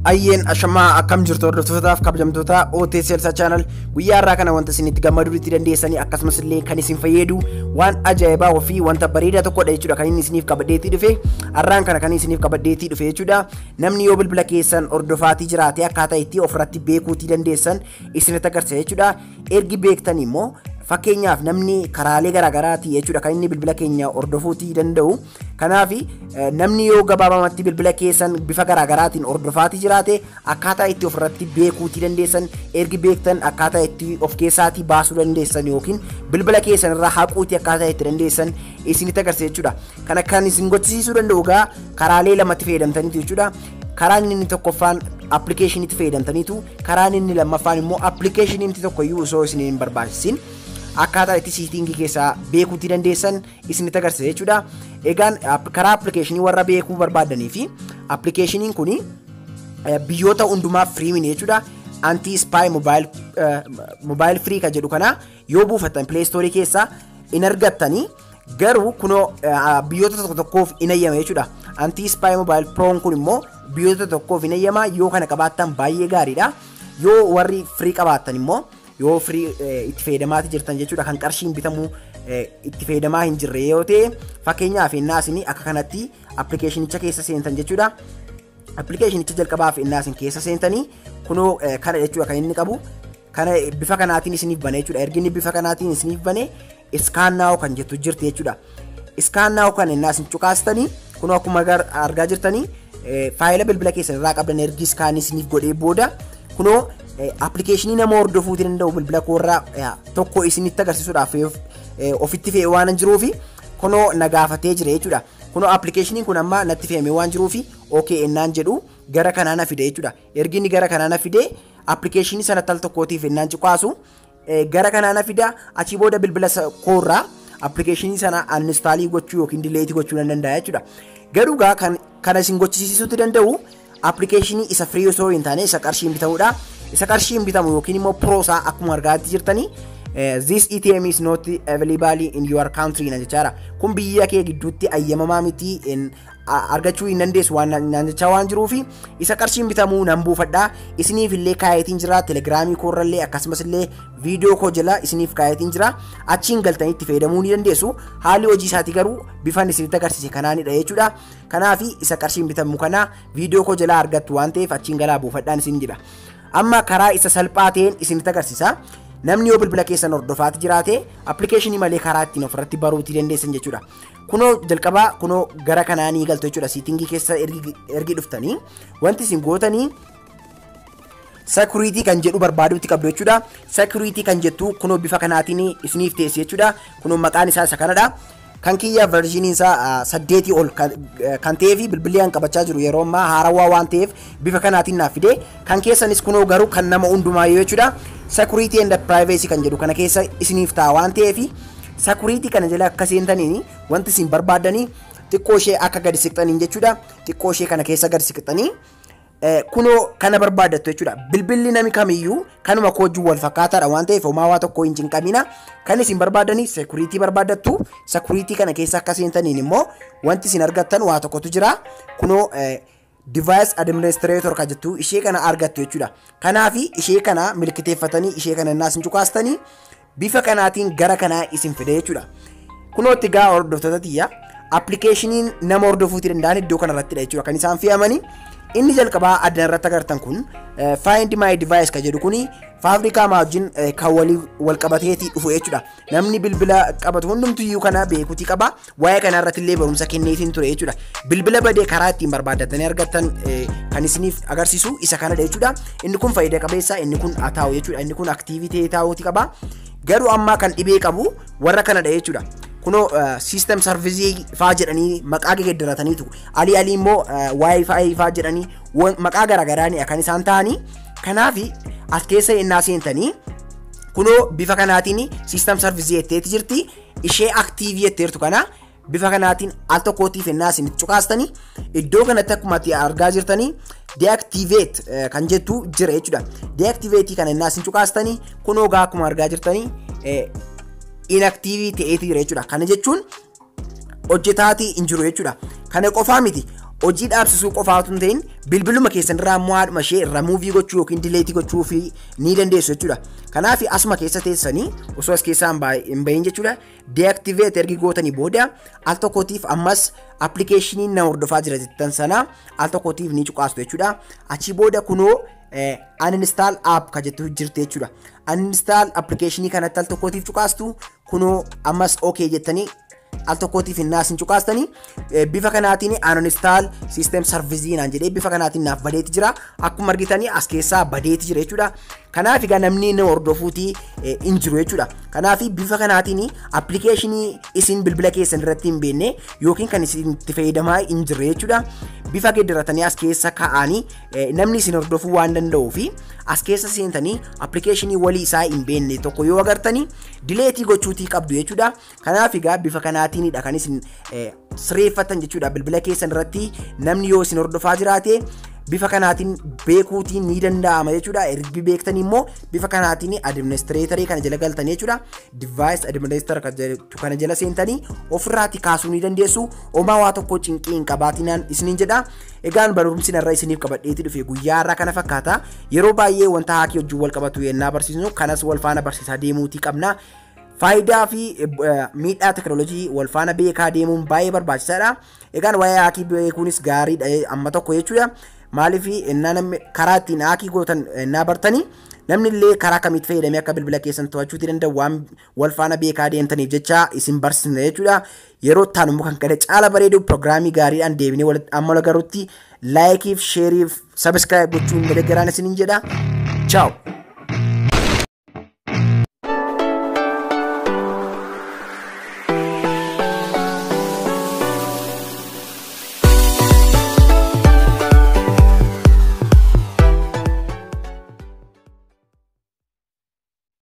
Ayyeen ashamaa, akkam jirtu hordoftootaaf kabajamtoota OT Seelsaa Channel? Guyyaa har'aa kana wanta isin itti gammaduu itti dandeessanii, akkasumas illee kan isin fayyadu, waan ajaa'ibaa ofii wanta bareedaa tokkodha jechuudha kan inni isiniif qabadheetii dhufe. Har'aan kana kan isiniif qabadheetii dhufe jechuudha, namni yoo bilbila keessan hordofaatii jiraate akkaataa itti ofirratti beekuutii dandeessan isinitti agarsiisa jechuudha. Ergi beektan immoo, fakkeenyaaf namni karaalee garaagaraatii jechuudha kan inni bilbila keenya hordofuutii danda'u. Kanaaf namni yoo gabaabamatti bilbila keessan bifa garaagaraatiin hordofaatii jiraate, akkaataa itti ofirratti beekuutii dandeessan, ergi beektan akkaataa itti of keessaatii baasuu dandeessan yookiin bilbila keessan irraa haquutii akkaataa itti dandeessan isinitti agarsiisa jechuudha. Kana kan isin gochisiisuu danda'u egaa karaalee lamatti fayyadamtaniitu jechuudha. Karaan inni tokkoffaan appilikeeshiniitti fayyadamtaniitu, karaan inni lammaffaan immoo appilikeeshiniin tokkoyyuu osoo isin hin barbaachisin akkaataa itti setting keessaa beekuutii dandeessan isinitti agarsiisa jechuudha. Egaan karaa appilikeeshinii warra beekuu barbaadanii fi appilikeeshiniin kuni biyyoota hundumaaf free miti jechuudha. Anti spy mobile free kan jedhu kana yoo buufattan Play Store keessaa in argattanii, garuu kunoo biyyoota tokko tokkoof in ayyama jechuudha. Anti spy mobile proon kun immoo biyyoota tokkoof in ayyama. Yoo kana qabaattan baay'ee gaariidha. Yoo warri free qabaattan immoo, yoo free itti fayyadamaati jirtan jechuudha, kan qarshiin bitamuu itti fayyadamaa hin jirre yoo ta'e, fakkeenyaaf innaa isin akka kanatti appilikeeshinicha keessa seentan jechuudha. Appilikeeshinicha jalqabaaf innaa isin keessa seentanii kunoo kana jechuudha kan inni qabu. Kana bifa kanaatiin isiniif bane jechuudha. Ergi inni bifa kanaatiin isiniif bane, scan now kan jettu jirti jechuudha. Scan now kan innaa isin cuqaastanii, kunoo akkuma argaa jirtanii, faayila bilbila keessan irraa qabdan ergi scan isiniif godhee booda, kunoo appilikeeshinii nama hordofuutii danda'u bilbila koorraa tokko isinitti agarsiisuudhaaf ofitti fe'ee waan jiruufi kunoo na gaafatee jira jechuudha. Kunoo appilikeeshiniin kun amma natti fe'amee waan jiruufi okay ennaan jedhu gara kanaa na fide jechuudha. Ergi inni gara kanaa na fide, appilikeeshinii sana tal tokkootiif ennaan cuqaasu gara kanaa na fida. Achii booda bilbila koorraa appilikeeshinii sana uninstall gochuu yookiin delete gochuu nan danda'a jechuudha. Garuu gaa kan kana isin gochisiisuutti danda'u appilikeeshinii isa free osoo hin taane isa qarshiin bitamudha. Isa qarshiin bitamu yookiin immoo pro isaa akkuma argaatti jirtanii, "This item is not available in your country" na jechaadha. Kun biyya kee gidduutti ayyamamaa miti, argachuu hin dandeessu waan naan jechaa waan jiruufi isa qarshiin bitamuu nan buufadha. Isiniif illee kaayetiin jira, telegiraamii koorrallee akkasumas illee viidiyoo koo jala isiniif kaayetiin jira. Achiin galtanii itti fayyadamuu ni dandeessu. Haalli hojii isaatii garuu bifan isinitti agarsiise kanaanidha jechuudha. Kanaaf isa qarshiin bitamu kana viidiyoo koo jalaa argattu waan ta'eef achiin galaa buufadhaan isin jedha. Amma karaa isa salphaa ta'een isinitti agarsiisa. Namni yoo bilbila keessan hordofaati jiraate appilikeeshinii malee karaa ittiin ofirratti baruutii dandeessan jechuudha. Kunoo jalqabaa kunoo gara kanaa ni galtu jechuudha. Setting keessa ergi dhuftanii wanti isin gootanii security kan jedhu barbaaduutti qabdu jechuudha. Security kan jettu kunoo bifa kanaatiin isiniif teessi jechuudha. Kunoo maqaan isaa isa kanadha. Kan kiyya versioniin isaa 8 ol kan ta'ee fi bilbilli an qabachaa jiru yeroo ammaa haarawaa waan ta'eef bifa kanaatiin naaf fide. Kan keessanis kunoo garuu kan nama hundumaayyuu jechuudha. Security and privacy kan jedhu kana keessa isiniif ta'a waan ta'eef security kana jala akka seentaniin wanti isin barbaaddanii xiqqoo ishee akka gadi siqxaniin jechuudha. Xiqqoo ishee kana keessa gadi siqxanii kunoo kana barbaaddattu jechuudha. Bilbilli nami kamiyyuu kanuma koojjuu wal fakkaataadha waan ta'eef homaa waa tokko hin cinqamina. Kan isin barbaadanii security barbaaddattu. Security kana keessa akka seentaniin immoo wanti isin argattan waa tokkotu jira. Kunoo device administrator kan jettu ishee kana argattu jechuudha. Kanaaf ishee kana milkiteeffatanii ishee kana innaa isin cuqaastanii bifa kanaatiin gara kanaa isin fide jechuudha. Kunootti gaa hordoftoota tiyya, appilikeeshiniin nama hordofuutii danda'an iddoo kanarrattidha jechuudha kan isaan fe'amanii. Inni jalqabaa adda irratti agartan kun Find My Device kan jedhu kuni faabrikaa wajjin kan walii wal qabateetii dhufu jechuudha. Namni bilbila qabatu hundumtuyyuu kana beekuutii qaba. Waa'ee kana irratti illee barumsa kenneetiin ture jechuudha. Bilbila badee karaa ittiin barbaaddatanii argattan kan isiniif agarsiisu isa kanadha jechuudha. Inni kun faayidaa qabeessa, inni kun haa taa'u jechuudha. Inni kun active taa'uutii qaba. Garuu ammaa kan dhibee qabu warra kanadha jechuudha. Kunoo system service faa jedhanii maqaa geeddarataniitu, alii alii immoo WiFi faa jedhanii maqaa garaagaraa kan isaan ta'anii. Kanaaf as keessa innaa seentanii kunoo bifa kanaatiin system service jetteeti jirti. Ishee active jetteertu kana bifa kanaatiin al tokkootiif innaa isin cuqaastanii, iddoo kanatti akkuma argaa jirtanii deactivate kan jettu jira jechuudha. Deactivate kana innaa isin cuqaastanii, kunoo gaa akkuma argaa jirtanii inactive ta'eeti jira jechuudha. Kana jechuun hojjetaatii hin jiru jechuudha. Kana qofaa miti. Hojii dhaabsisuu qofaatu hin ta'in, bilbiluma keessan irraa immoo haadhuma ishee remuuvii gochuu yookiin delete gochuu fi ni dandeessu jechuudha. Kanaaf asuma keessa teessanii osoo as keessaa hin bahin jechuudha. Deactivate ergi gootanii booda al tokkootiif ammas appilikeeshinii na hordofaa jira jettan sana al tokkootiif ni cuqaastu jechuudha. Achii booda kunoo uninstall app ka jettu jirti jechuudha. Uninstall appilikeeshinii kanatti al tokkootiif cuqaastu. Kunoo ammas okay jettanii al tokkootiif hin naasin cuqaastanii, bifa kanaatiin uninstall system service naan jedhee bifa kanaatiin naaf badeeti jira. Akkuma argitanii as keessaa badeeti jira jechuudha. Kanaaf egaa namni na hordofuuti hin jiru jechuudha. Kanaaf bifa kanaatiin appilikeeshinii isin bilbila keessan irratti hin beekne yookiin kan isin itti fayyadamaa hin jirre jechuudha. Bifa geeddaratanii as keessa kaa'anii namni isin hordofuu waan danda'uu fi as keessa seentanii appilikeeshinii walii isaa hin beekne tokko yoo agartanii delete gochuutii qabdu jechuudha. Kanaaf egaa bifa kanaatiinidha kan isin sireeffatan jechuudha. Bilbila keessan irratti namni yoo isin hordofaa jiraate bifa kanaatiin beekuutiin ni danda'ama jechuudha. Ergi beektanii immoo bifa kanaatiin administrator kana jala galtanii jechuudha. Device administrator kana jala seentanii ofirraatti kaasuu ni dandeessu. Homaa waa tokko cinqii hin qabaatinaan isiniin jedha. Egaan barumsi narra isiniif qabadheeti dhufe guyyaa har'aa kana fakkaata. Yeroo baay'ee wanta haakii wajjin wal qabatu yennaa barsiisnu kanas wal faana barsiisaa deemuutii qabna. Faayidaa fi miidhaa teknoolojii wal faana beekaa deemuun baay'ee barbaachisaadha. Egaan waa'ee haakii beekuunis gaariidha amma tokko jechuudha. Maaliif innaa namni karaa ittiin haakii gootan innaa bartanii namni illee karaa kamitti fayyadamee akka bilbila keessan to'achuutii danda'u waan wal faana beekaa deemtaniif jecha isin barsiisna jechuudha. Yeroo itti immoo kan kana caala bareedu pirogiraamii gaariidhaan deebinee walitti amma garuutti like, share, subscribe gochuun deeggaraan isiniin jedha. Ciao.